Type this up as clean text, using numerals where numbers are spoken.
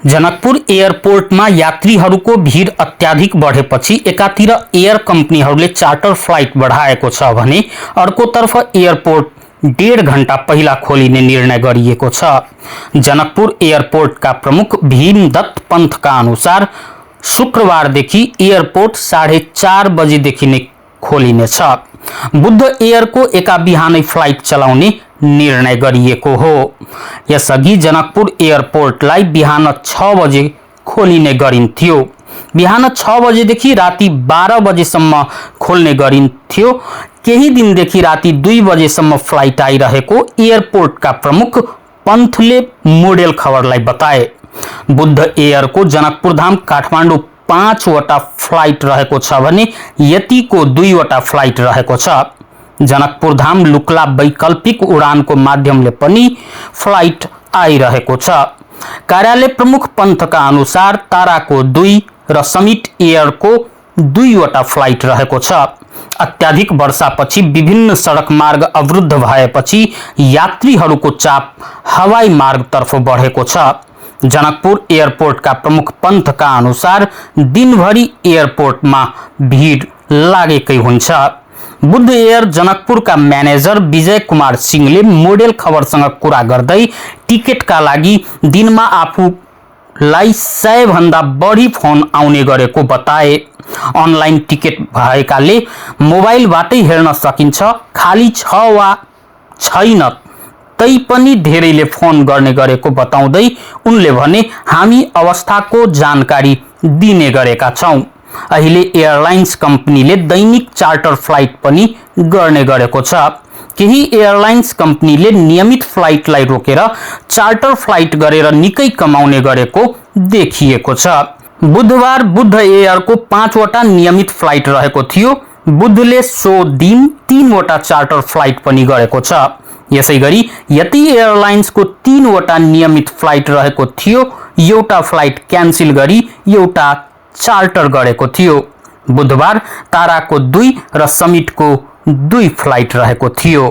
जनकपुर एयरपोर्टमा यात्रीहरूको भिड अत्याधिक बढेपछि एकातिर एयर कम्पनीहरूले चार्टर फ्लाइट बढाएको छ भने अर्कोतर्फ एयरपोर्ट 1.5 घण्टा पहिला खोलिने निर्णय गरिएको छ। जनकपुर एयरपोर्टका प्रमुख भीमदत्त पन्थका अनुसार शुक्रबारदेखि एयरपोर्ट 4:30 बजेदेखि नै खोलिनेछ। बुद्ध एयरको एका बिहानै फ्लाइट चलाउने निर्णय गरिएको हो। यसअघि जनकपुर एयरपोर्टलाई बिहान 6 बजे खोलिने गरिन्थ्यो। बिहान 6 बजेदेखि राति 12 बजेसम्म खोल्ने गरिन्थ्यो। केही दिनदेखि राति 2 बजेसम्म फ्लाइट आइरहेको एयरपोर्टका प्रमुख पन्थले मोडेल खबरलाई बताए। बुद्ध एयरको जनकपुर धाम काठमाडौँ 5 वटा फ्लाइट रहेको छ भने यतिको 2 वटा फ्लाइट रहेको छ। जनकपुर धाम लुक्ला वैकल्पिक उडानको माध्यमले पनि फ्लाइट आइरहेको छ। कार्यालय प्रमुख पन्थका अनुसार ताराको 2 र समिट एयरको 2 वटा फ्लाइट रहेको छ। अत्याधिक वर्षापछि विभिन्न सडक मार्ग अवरुद्ध भएपछि यात्रीहरूको चाप हवाई मार्गतर्फ बढेको छ। जनकपुर एयरपोर्टका प्रमुख पन्थका अनुसार दिनभरि एयरपोर्टमा भिड लागेकै हुन्छ। बुद्ध एयर जनकपुरका म्यानेजर विजय कुमार सिंहले मोडेल खबरसँग कुरा गर्दै टिकटका लागि दिनमा आफूलाई 100 भन्दा बढी फोन आउने गरेको बताए। अनलाइन टिकट भएकाले मोबाइलबाटै हेर्न सकिन्छ। खाली छ वा छैन तै पनि धेरैले फोन गर्ने गरेको बताउँदै उनले भने, हामी अवस्थाको जानकारी दिने गरेका छौं। अहिले एयरलाइन्स कम्पनीले दैनिक चार्टर फ्लाइट पनि गर्ने गरेको छ। केही एयरलाइन्स कम्पनीले नियमित फ्लाइटलाई रोकेर चार्टर फ्लाइट गरेर निकै कमाउने गरेको देखिएको छ। बुधबार बुद्ध एयरको 5 वटा नियमित फ्लाइट रहेको थियो। बुद्धले सो दिन 3 वटा चार्टर फ्लाइट पनि गरेको छ। यसैगरी यति एयरलाइन्सको 3 वटा नियमित फ्लाइट रहेको थियो। एउटा फ्लाइट क्यान्सिल गरी एउटा चार्टर गरेको थियो। बुधबार ताराको 2 र समिटको 2 फ्लाइट रहेको थियो।